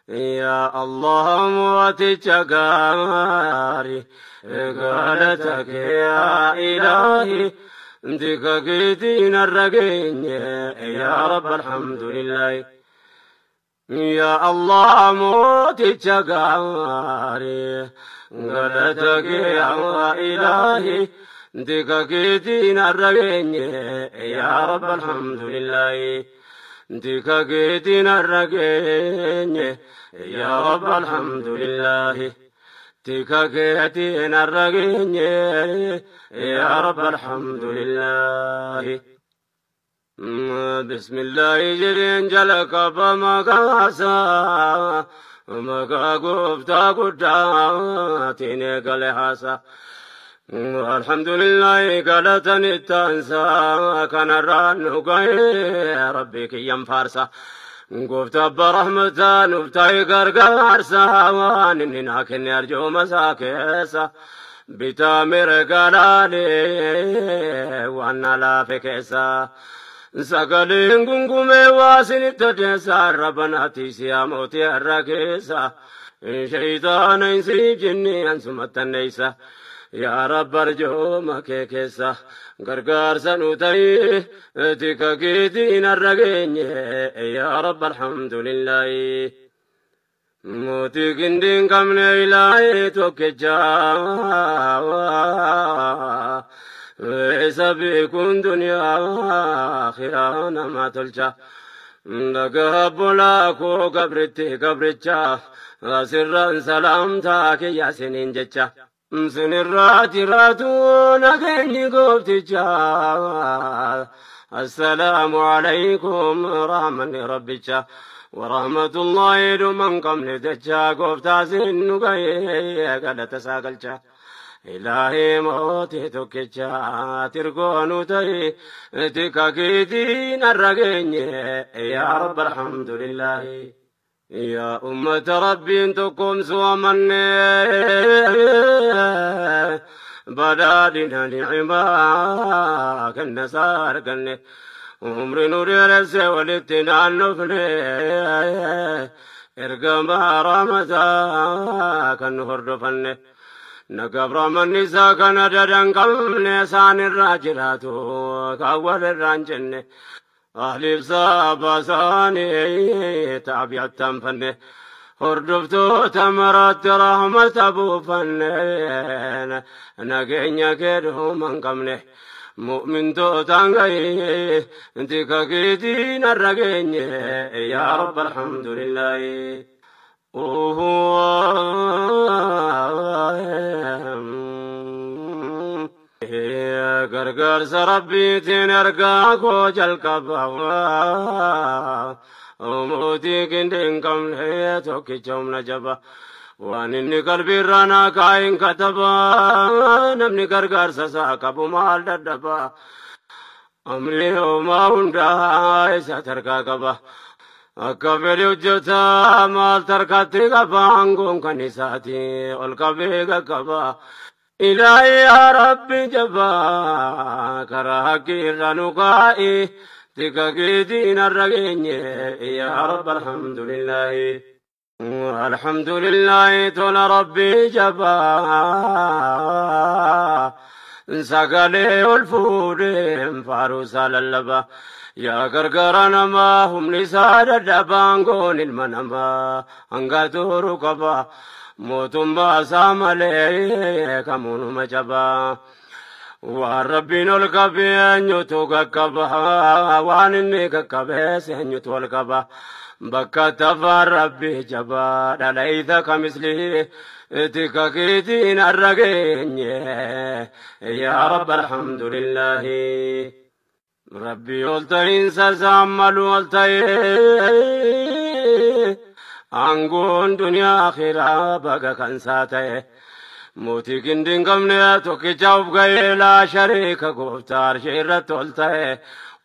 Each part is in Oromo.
Yaa Allah mooticha gaarii, galata kee yaa ilaahi, tika keetiin har'a geenye, yaa Rabbi alhamdulillahi. Yaa Allah mooticha gaarii, galata kee yaa ilaahi, tika keetiin har'a geenye, yaa Rabbi alhamdulillahi. Tika keetiin har'a geenye, yaa Rabbi alhamdulillahi. Tika keetiin har'a geenye, yaa Rabbi alhamdulillahi. Bismillahi jedheen jalqaba maqaasaa, maqaa gooftaa guddaatiin eegale haasaa. Alhamdulillahi galatan ittaansaa, kanarraan nu ga'ee Rabbi kiyyan faarsa. Gooftaa abbaa rahmataa nuuf ta'e gargaarsa, waan inni naa kenne arjooma isaa keessa. Bitaa mirga laalee waan na laafe keessa. Sagaleen gungumee waa isinitti odeessa, arraba naatti siyaa mootii har'a keessa. Shayitaana hin siif jinni ansumattanneessa. Yaa Rabbi arjooma kee keessa gargaarsa nu ta'i, tika keetiin har'a geenye, yaa Rabbi alhamdulillahi. Mootii gindii hin qabne ilaahee tokkicha, isa beekuun duniyaa akhiraa nama tolcha. Dhagaa bolaa koo gabritti gabricha, asirraan salaamtaa kiyya siniin jecha. Sinirraa jiraatu nageenyi goofticha. Assalaamu alaykum rahmanni rabbicha. Warahmatullahi dhuman qabne jecha, gooftaa sin nu ga'ee galata isaa galcha. Ilaahii mootii tokkicha tirgoo nu ta'e, tika keetiin har'a geenye, yaa Rabbi alhamdulillahi. Yaa ummata Rabbiin tokkoomsu amanne, badhaadhina ni'imaa kenna isaa arganne, umri nu dheeresse walitti naannofne, ergamaa rahmataa kan nu hordofanne. Nagaaf rahmanni isaa kana dadan qabne, isaan irraa jiraatu kan walirraa hin jenne. Ahliif saaba isaanii taabi'attaan fanne. Hordoftoota maraatti rahmata buufanne, nageenya kee dhuma hin qabne. Mu'mintootaan gahee tika keetiin har'a geenye, yaa Rabbi alhamdulillahi. Gargaarsa Rabbiitiin ergaa koo jalqaba. Mootii gindii hin qabne tokkicha humna jaba. Waan inni qalbiirraa naa kaa'in kataba. Namni gargaarsa isaa qabu maal dadhaba? Amri homaa hundaa isa tarkaa qaba. Akka fedhe hojjeta maal tarkaatti qaba, aangoon kan isaati ol qabee qaqqaba. Ilaahi yaa Rabbi jabaa, karaa haqqii irra nu kaa'i, tika keetiin har'a geenye, yaa Rabbi alhamdulillahi. Alhamdulillahi tola Rabbi jabaa, sagalee ol fuudheen faaruusaa lallaba. Yaa gargaara namaa humni isaa dadhabaan, goon ilma namaa hanga turu qaba. Mootummaa isaa malee kamuunuma jabaa. Waan Rabbiin ol qabee eenyutu qaqqaba? Waan inni qaqqabees eenyutu ol qaba? Bakka tafaan Rabbi jabaa dhalayta kamisli, tika keetiin har'a geenye, yaa Rabbi alhamdulillahi. Rabbi ol ta'iinsa isaan malu ol ta'ee, aangoon duniyaa akhiraa baga kan isaa ta'e. Mootii gindii hin qabne tokkicha of ga'ee, laa shariika, gooftaa arshii irratti ol ta'e,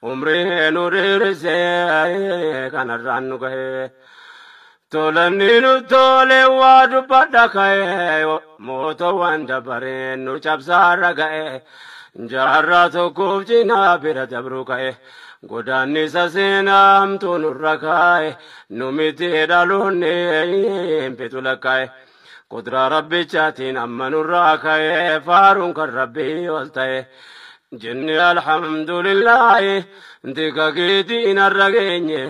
umrii nu dheerisee kanarraan nu ga'e. Tolanni nu tole waa dubbadha ka'e, mootowwan dabareen nu cabsaarra ga'e. Jaarraa tokkoof cinaa bira dabruu ka'e. Godaannisa seenaa hamtuu nurra kaa'e, nu miti dhaloonni hin lakkaa'e. Kuduraa rabbichaatiin amma nurraa ka'e, faaruun kan rabbii ol ta'e. Jenne alhamdulillaahi, tika keetiin har'a geenye,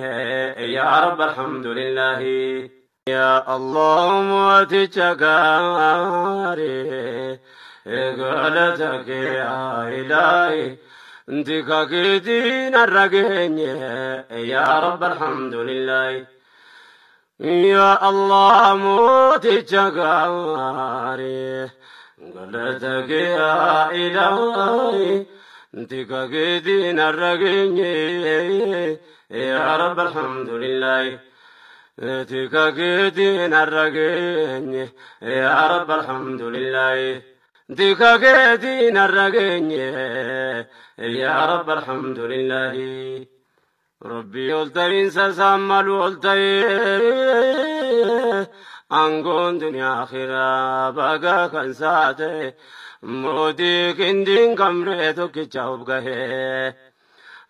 yaa rabbi alhamdulillaahi. Yaa Allah mooticha gaarii, galata kee yaa ilaahi. Tika keetiin har'a geenye, yaa rabbi alhamdulillaahi. Yaa Allah mooticha gaarii, galata kee yaa ilaahi. Tika keetiin har'a geenye, yaa rabbi alhamdulillaahi. Tika keetiin har'a geenye, yaa rabbi alhamdulillaahi. Tika keetiin har'a geenye, yaa rabbi alhamdulillaahi. Rabbi ol ta'iinsa isaan malu ol ta'ee, aangoon duniyaa akhiraa baga kan saate, mootii qindiin kamree tokkicha of gahee.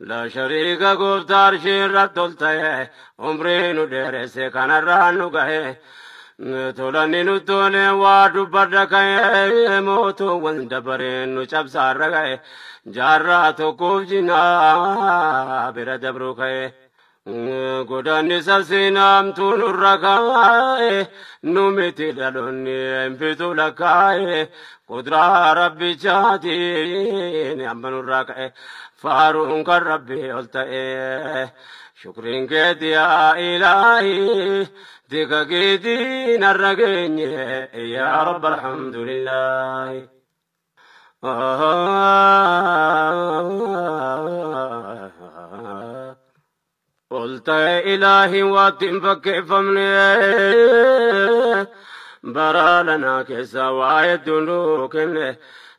La shariika gooftaa arshii irratti ol ta'e, umrii nu dheeresse kanarraan nu gahe. Tolanni nu tole waa dubbadha ka'e, mootuuwwan dabareen nu cabsaarra ga'e, jaarraa tokkoof jinaa bira dabru ka'e. Godaannisa seenaamtuu nurra kaa'e, nu miti dhaloonni hin fitu lakkaa'e, kuduraa rabbichaatiin amma nurraa ka'e, faaruun kan rabbii ol ta'e. Shukriin keeti yaa ilaahi, tika keetiin har'a geenye, yaa rabbi alhamdulillaahi. Ol ta'e ilaahi waatti hin fakkeeffamne, bara lanaa keessa waa hedduu nuu kenne,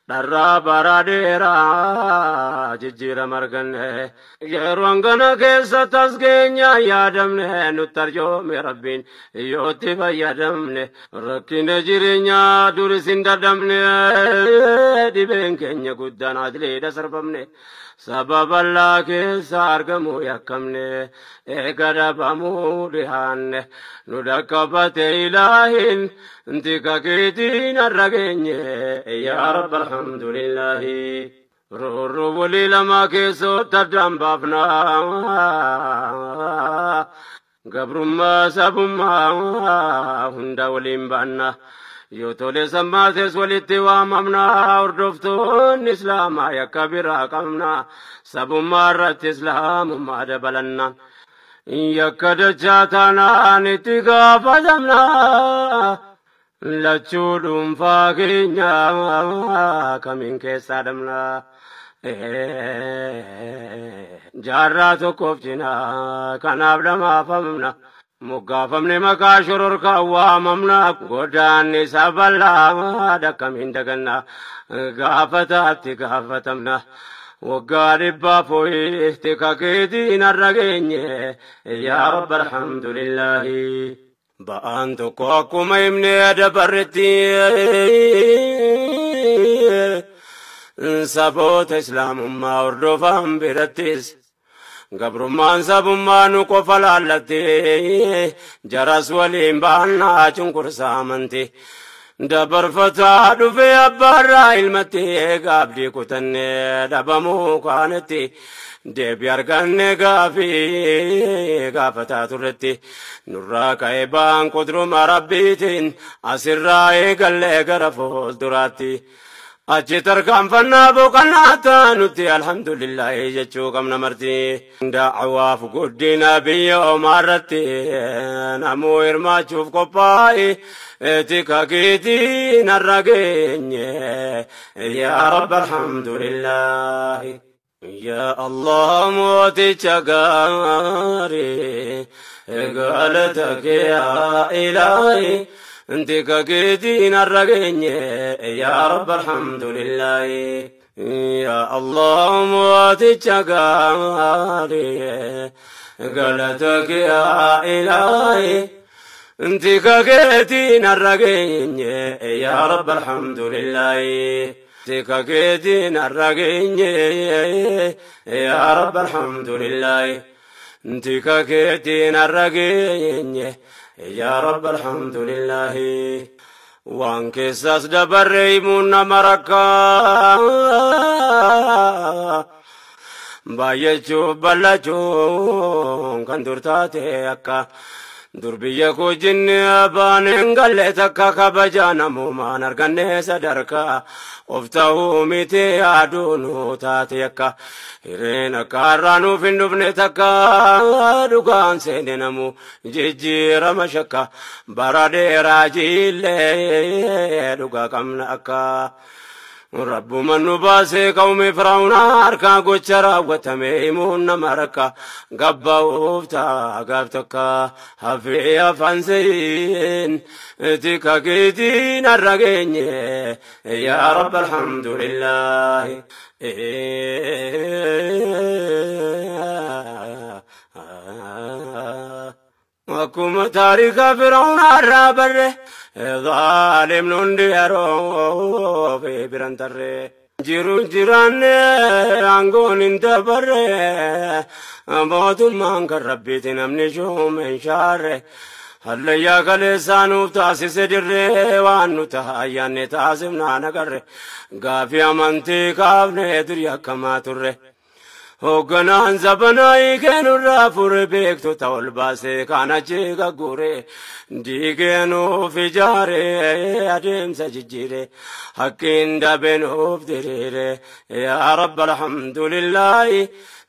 dharraa bara dheeraa jijjiirama arganne. Yeroo hangana keessa tasgeenya yaadamne, nutti arjoome rabbiin yootti fayyadamne. Rakkina jireenyaa duris hin dadhabne, dhibeen keenya guddaan adliidha sarbamne. Saba bal'aa keessa argamu yakkamne, eega dhabamuu dhihaanne, nu dhaqqabate ilaahin, tika keetiin har'a geenye, yaa rabbi alhamdulillaahi. Roorroo walii lama keessootti addaan baafna. Gabrummaa sabummaa hunda waliin baanna. Yoo tole sammaates walitti waamamna, hordoftoonni islaamaa yakka biraa qabna. Sabummaa irratti islaamummaa dabalanna. Yakka dachaa taanaan itti gaafatamna. Lachuu dhuunfaa keenya kamiin keessaa dhabna. Jaarraa tokkoof cinaa kanaaf dhamaafamna. Moggaafamne maqaa shororkaa waamamna. Godaanni bal'aa dhakkamiin daganna. Gaafataatti gaafatamna. Waggaa 100 fooyi tika keetiin har'a geenye, yaa rabbi alhamdulillaahi. Ba'aan tokko akkuma himne dabarretti, saboota islaamummaa hordofan birattis gabrummaan sabummaa nu qofa laallatte, jaras waliin baannaa cunqursaa amanti. Dabarfataa dhufee abbaarraa ilmatti, gaabdii kutannee dhabamuu kaanetti, deebii arganne gaafii gaafataa turretti. Nurraa ka'ee ba'aan qudruma rabbiitiin asirraa eegallee gara fuulduraatti. Achi tarkaanfannaa boqonnaa taanutti alhamdulillahi jechuu qabna marti. Da'awaaf guddina biyya omaarratti namuu hirmaachuuf qophaa'e, tika keetiin har'a geenye, yaa rabbi alhamdulillahi. Yaa Allah mooticha gaarii, galata kee yaa ilaahi. Tika keetiin har'a geenye, yaa rabbi alhamdulillahi. Yaa Allah mooticha gaarii, galata kee yaa ilaahi. Tika keetiin har'a geenye, yaa rabbi alhamdulillahi. Tika keetiin har'a geenye, yaa Rabbi alhamdulillahi. Tika keetiin har'a geenye, yaa Rabbi alhamdulillahi. Waan keessaas dabarre himuun nama rakkaa. Baay'achuuf bal'achuun kan dur taate akka dur biyya koo jinni abbaan hin galle takka kabajaa namoomaan arganne sadarkaa of ta'uu miti yaaduun taate akka hireen akka har'aa nuuf hin dhufne takka dhugaan seene namu jijjiirama shakka bara dheeraa jiillee dhugaa qabna akka. Rabbuma nu baasee qawmi Firaa'uunaa harkaa gocha raawwatame himuun nama rakka gabbaa'uuf ta'a gaaf takka hafee afaan seeyin tika keetiin har'a geenye, yaa Rabbi alhamdulillahi. Akkuma taarika Firaa'uunaa irraa barre zaalimni hundi yeroo fi biran tarre. Jiru jiraanne aangoon hin dabarre mootummaan kan Rabbiiti namni shuume hin shaarre. Hallayyaa kaleessaa nuuf taasise dirree waan nu ta'a ayyaanne taasifnaa nagarre gaafii amantii kaafne durii akkamaa turre. Hoogganaan zabanaa hiikeenurraa fure beektota ol baasee kan achi gaggure diigee nuuf ijaare adeemsa jijjiire hakkiin dabe nuuf diriire, yaa Rabbi alhamdulillahi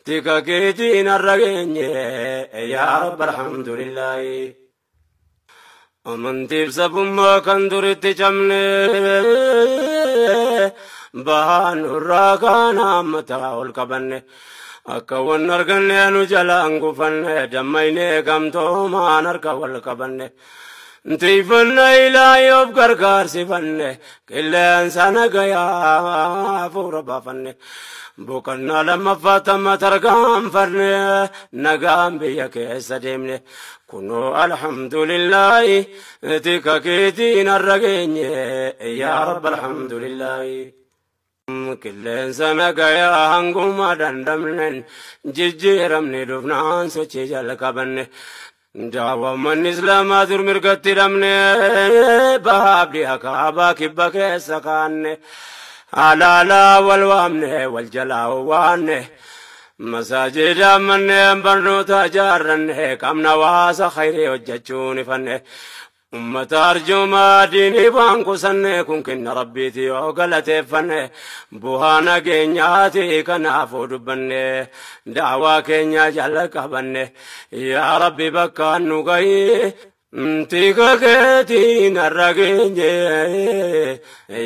tika keetiin har'a geenye, yaa Rabbi alhamdulillahi. Amantiif sabummaa kan duritti cabne bahaan nurraa kaan hammataa ol qabanne akka wan arganne nu jalaan gufanne dammaynee gamtoomaan harka wal qabanne. Tiifanna ilaahi of gargaarsifanne qilleensa nagayaa hafuura baafanne. Boqonnaa lammaffaa tamma tarkaanfanne nagaan biyya keessa deemne. Kunoo alhamdulillahi tika keetiin har'a geenye, yaa Rabbi alhamdulillahi. Qilleensa nagayaa hanguma dandamnen jijjiiramne dhufnaan sochii jalqabanne. Daawwammanni Islaamaa dur mirgatti dhabne bahaaf dhiha kaabaa kibba keessa kaanne. Alaalaa wal waamne wal jalaa waanne. Masaajida manneen barnoota ijaarranne qabna waasa khayrii hojjechuun ifanne. Ummata arjoomaa diinii waan kusanne kun kenna Rabbiiti yoo galateeffanne bu'aa nageenyaati kanaafuu dubbanne daawaa keenya jala qabanne, yaa Rabbi bakka nu gahi tika keetiin har'a geenye,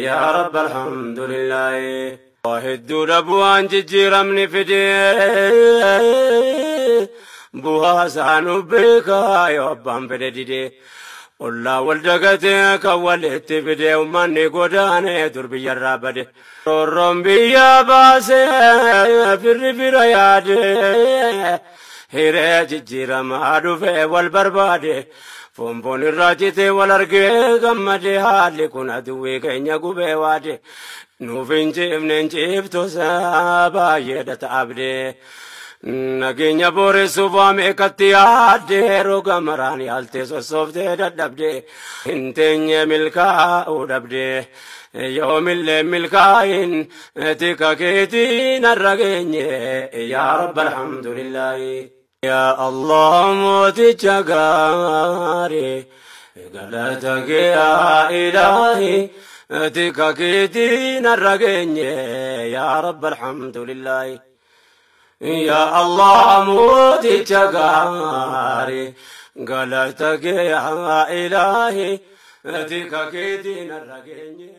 yaa Rabbi alhamdulillahi. Hedduudha bu'aan jijjiiramni fidee bu'aa isaanuu beekaa yoo abbaan fedhe didee. Ollaa wal dagatee kan walitti fidee uummanni godaanee dur biyyarraa bade. Roorroon biyya baasee firri fira yaade hiree jijjiiramaa dhufee wal barbaade. Foonfoon irraa citee wal argee gammade haalli kun aduwwii keenya gubee waade. Nuuf hin ciifne hin ciiftusa baay'eedha ta'abdee. Nageenya booressuuf waa meeqatti yaadde roga maraan yaaltee sossooftee dadhabde hin teenye milkaa'uu dhabde yoomillee milkaa'in tika keetiin har'a geenye, yaa Rabbi alhamdulillahi. Yaa Allah mooticha gaarii galata kee yaa Ilaahi tika keetiin har'a geenye, yaa Rabbi alhamdulillahi. Yaa Allah mooticha gaarii galata kee yaa Ilaahi tika keetiin har'a geenye.